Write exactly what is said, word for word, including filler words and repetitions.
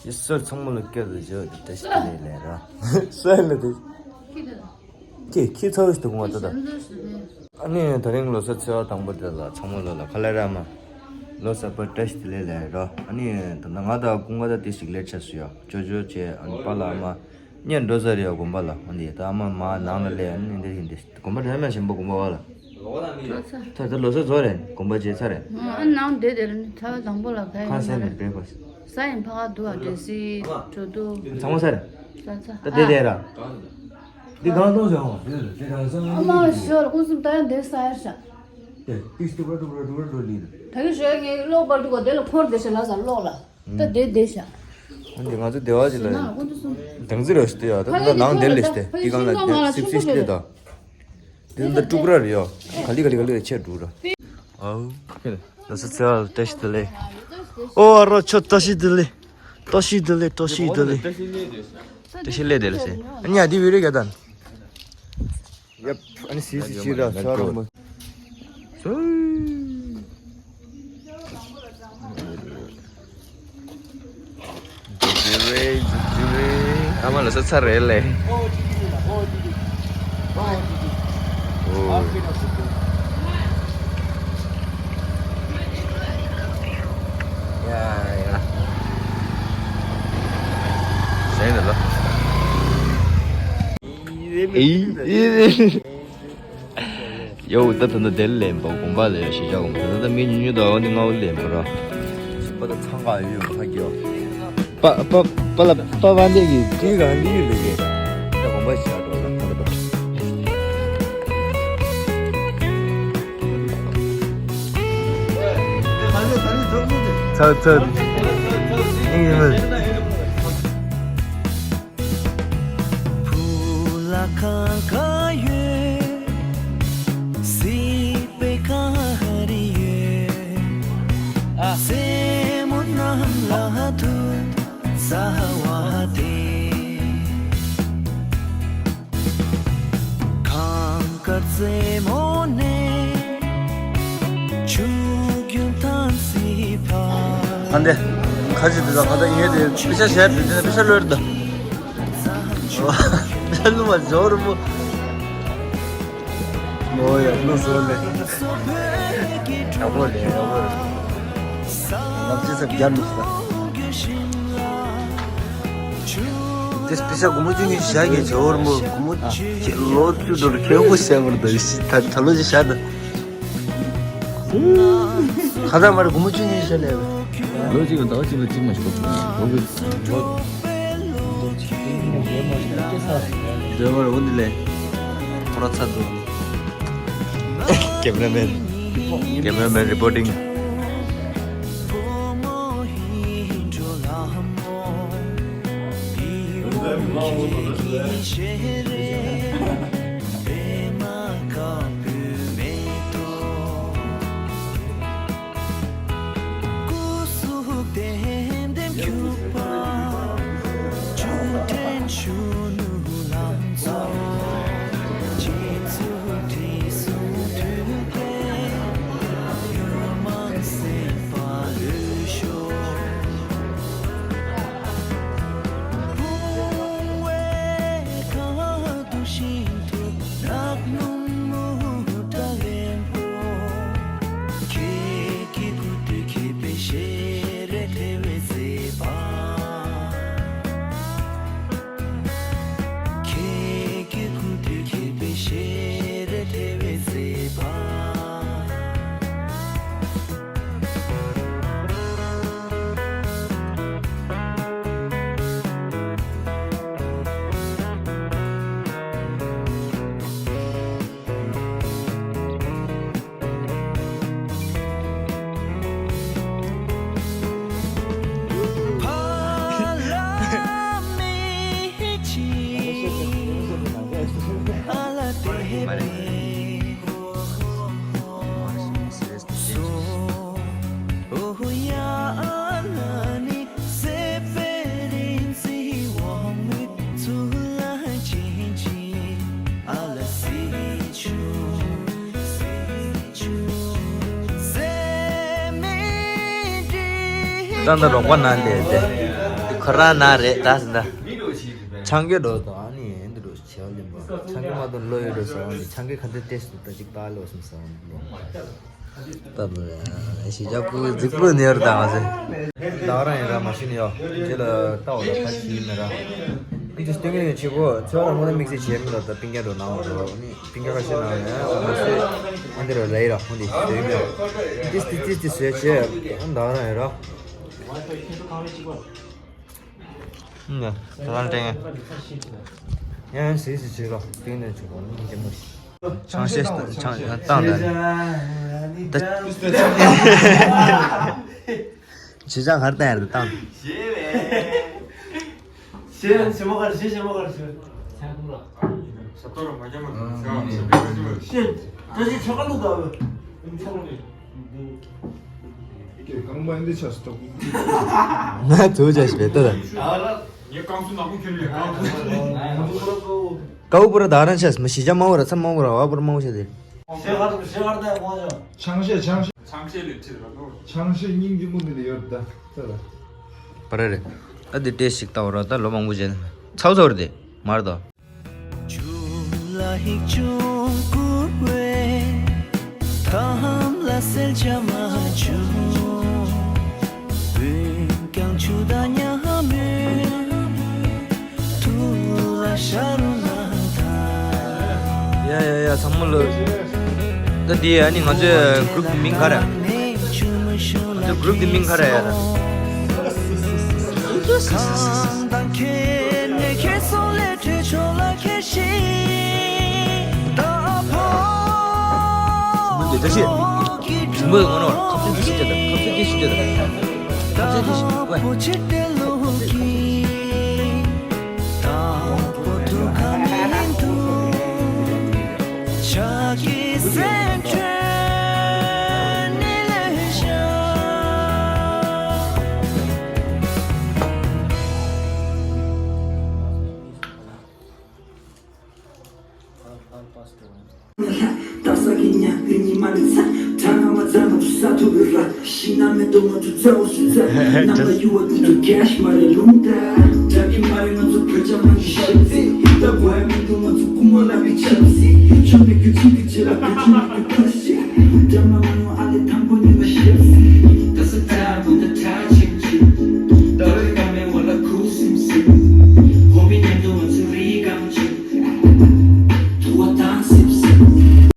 ཡེ་སོར་ཚང་མ་ལ་སྐད་དུ་བརྗོད་དེ་བཀྲ་ཤིས་བདེ་ལེགས་ལབ་ར། སོར་ལ་དེ། ཁྱེད་ཁྱེད་ཚ་བོ་ཞིག་ཏུ་གོང་བ་ད་ད། ཨ་ནི་ད་རིང་ལོ་གསར་ཚེས་པ་དང་པོ་དེ་ལ་ཚང་མ་ལ་ལ་ཁ་ལ་ར་མ། ལོ་གསར་པ་བཀྲ་ཤིས་བདེ་ལེགས་ལབ་ར། ཨ་ནི་ད་ང་དང་ཀུན་དགའ་ད་དེ་ཞིག་ལེ་ཆ་སུ་ཡ་ཅོ་ཅོ་བྱས། ཨ་ནི་པཱ་ལགས་ཨ་མ་གཉེན་འགྲོ་ས་རེད་ཡ་དགོན་པ་ལ། ཨ་ནི་ད་ཨ་མ་མ་ནང་ལ་སླེབས། ཨ་ནི་འདི་ཡིན་འདི་དགོན་པ་དེ་མ་ཞིམ་པོ་དགོན་པ་བ་ལ། ད་ད་ལོ་གསར་རྫོགས་རེད། དགོན་པ་བྱས་ཚར་རེད། ཨ་ནང་བསྡད་དེ་རེད། ནི་ཚ་བ་དང་པོ་ལ་ག་ཡིན་ཁ་ས་ནས་བྲེག་ཕ་སི། ས་ཡིན་ཕ་ག་འདུག་ཨ་འདྲེ་སི་གྲོ་དུ། ཚང་མ་ས་རེད། ས་ཚ་ད་བསྡད་དེ་ར། འདི་གང་གཏོང་ཟེར་འོང་། འདི་ལ་འདི་གང་ས་ཨ་མ་ཞོ་ལ་ཀུན་གསུམ་ད་ཡང་འདི་ས་ཡར་ཤ། དེ་ཏིག་ཏུ་བ་ཏུ་བ་ཏུ་བ་ཏུ་ལི། ད་གི་ཞོ་ངའི་གློག་པར་འདུག་ག་དེ་ལ་འཁོར་བསྡད་ཤ་ལ་ས་གློག་ལ། ད་བསྡད་བསྡད་ཤག་ཨ་འདི་ང་ཚོ་སྡེ་བ་ཅིག་ལ་ནང་ལ་ཀུན་ཏུ་སོང་། དང་ཙི་རོ་ཞིག་ལྟོས་ཡ། ད་ད་ནང་བསྡད་ལེ་ཤ་སྟེ་འདི་གང་ལ་བསྡད་སིབ་སིབ་ཞིག་ལྟོས་ད། འདི་ད་ཀྲུག་ར་རེད་ཡ། ག་ལི་ག་ལི་ག་ལི་ཆེ་འགྲོ་ར། ཨའུ། ལ་ས་ཚེ་བ་བཀྲ་ཤིས་བདེ་ལེགས། ཨོ་ཨ་རོ་ཆོ་བཀྲ་ཤིས་བདེ་ལེགས། བཀྲ་ཤིས་བདེ་ལེགས། བཀྲ་ཤིས་བདེ་ལེགས། བཀྲ་ཤིས་བདེ་ལེགས་ཟེར། ཨ་ནི་ཡ་འདི་བི་རེ་ག་དང་། ཡབ། ཨ་ནི་སི་སི་ཅི་ར་ཚ་ར་མོ། ཨ་མ་ལ་ས་ཚ་རེད་ལེ། ཨོ། ཡ་ཡ། ཟེར་ནས་ལ། ཨེ། ཡོ། ད་ད་ད་དེར་ལེན་པ་དགོན་པ་ལ་ཡ་ཞིག་ཆགས་དགོན་པ་ད་ད་མི་ཉུང་ཉུང་དུ་འོ་ནི་ང་འོ་ལེན་པ་ར། པ་ད་ཚང་ག་ཡོད་ཡོད་ཁ་གྱོ། པ་པ་པ་ལ་པ་བ་འདེ་གི་དེ་ག་འདི་ཡོད་ལེ་གི། ད་དགོན་པ་ཞིག་ཆགས་འགྲོ་ལ་ད་ད་པ། ཚ་ཚ། ཨིན་ཡིན། བུ་ལ་གང་ག་ཡོད། སྲིད་པའི་ག་རེ་ཡོད། རྩེ་མོ་གནམ་ལ་ཐུག་ཟ་བ་དེ། གངས་དཀར་རྩེ་མོ་ནས་ཆུ་རྒྱུན་ཐང་སི་ཕ། ཨ་འདྲེ། ཁ་ཅིག་དེ་དག་ཁ་ད་ངས་དེ་པི་ཤ་བྱས་དེ་དེ་པི་ཤ་ལོས་དང་། པི་ཤ་ལུ་མ་འཇོག་རུ་མོ། ཨོ་ཡ་ལུ་སོ་ལེ། ཡག་པོ་རེད་ཡག་པོ་རེད། ལབ་ཅི་ས་རྒྱ་ལུགས་ས། དེ་པི་ཤ་སྒོར་མོ་བཅུ་གཉིས་བཞག་གི་ཇོ་བོར་མོ་སྒོར་མོ་ཁྱེད་ལོ་བཅུ་དོར་ཁེ་པོ་བྱས་པར་དོ་ད་ད་ལོ་ཅི་བཞག་ད། ཁ་ཚ་མར་སྒོར་མོ་བཅུ་གཉིས་བཞག་ལས། ལོ་གཅིག་ལ་ཟླ་བ་གཅིག་ལ་གཅིག་མ་ཞིག་ལོ་གི་ལོ་འདྲ་བར་འོ་འདི་ལས་ཁོ་ར་ཚ་འདུག Cameraman. Cameraman reporting. ད་ལྟ་རོགས་པ་ན་ལས་ཏེ། ཁོ་རང་ན་རེད་ད་ཟིན་ད། ཆང་གི་འགྲོ་དང་ཨ་ནི་ཡིན་འདི་འགྲོ་བྱེད་ལེན་པ། ཆང་གི་མ་དང་ལོ་ཡོད་འགྲོ་ཟེར་བ་འདི་ཆང་གི་ཁ་དེ་ཏེ་སུ་ད་ཅིག་ད་ལོ་སུམ་ཟེར་བ་འདི་ལོ། ད་ལོ་ཡ་ཞི་ཅག་པུ་རྫིག་པུ་ནེར་ད་ང་ཚེ། ད་རང་ཡིན་ར་མ་ཤི་ནི་ཡོ། རྗེས་ལ་ལྟ་བ་ལ་ཁ་ཤི་ཡིན་ན་ར། ཨི་ཅི་སྟོན་གི་ཆེ་གོ་ཚོ་ལ་ངོ་ན་དམིགས་བསལ་བྱེད་མི་ལ་ད་པིང་ཀ་འགྲོ་ནང་འགྲོ་ནི་པིང་ཀ་ཁ་ཤི་ནང་ནས་ང་ཚེ་ཨ་འདི་ར་ལ་ཡི་ར་ཧོ་འདི་ཟོས་མི་ཡོ། ཏིས་ཏིས་ཏིས་ཏིས་ཟོས་ཆེ་ད་རང་ཡིན་ར། ཡ། ད་རང་དྲན། ཡང་སྲིད་སྲིད་བྱེད་རོགས་དེ་ནས་བྱེད་རོགས་ནི་འདི་མོ་ཞིག་ཆང་ཤས་ཆང་བཏང་ད། ཇི་ལྟར་གར་བཏང་ཡར་བཏང་། ཞེས་ཞེས་མོ་གར་ཞེས་ཞེས་མོ་གར་ཞེས། ཞབས་ཏོག་རོ་མ་རྒྱ་མ་ཞེས་ད་ཞེས་ཆོ་ག་ལུག་ག་བས། ང་ཚོ་ཅག་ཞིག་བེད་ལྟ་ད། ངས་རྐང་སུ་ནག་པོ་ཁྱོད་ལས་རྐང་སུ། ཀའུ་པུ་ར་ད་རང་ཆས་མ་ཞི་ཅག་མང་བོ་ར་ཚ་མང་བོ་ར་བ་པུ་ར་མང་བོ་ཆ་དེ། ཆང་ཤས་ཆང་ཤས། ཆང་ཤས་ལས་ཁྲིད་ར་ནོ། ཆང་ཤས་སྙིང་རྗེ་མོ་དེ་ལས་ཡོད་ད་ད་ད། པ་ར་རེད། ད་དེ་ཏེ་ཞིག་ལྟ་བ་ར་ད་ལོ་མང་པོ་བྱས་ཚ་བོ་ཚ་བོ་རེད་དེ་མ་རེད་དོ། ཡ་ཡ་ཡ་ཚང་མ་ལོ། ད་འདི་ཨ་ནི་ང་ཚོའི་གུ་རུབ་ཀྱི་མིང་ག་རེ། ང་ཚོའི་གུ་རུབ་ཀྱི་མིང་ག་རེ་ཡ་ད། འདི་འདྲ་ཞིག་མོས་ངོ་ནོར་ཁ་ཚོན་ཅི་ཞིག་བྱེད་དང་ཁ་ཚོན་ཅི་ཞིག་བྱེད་དང་། ཁ་ཚོན་ཅི་ཞིག་ཝེ།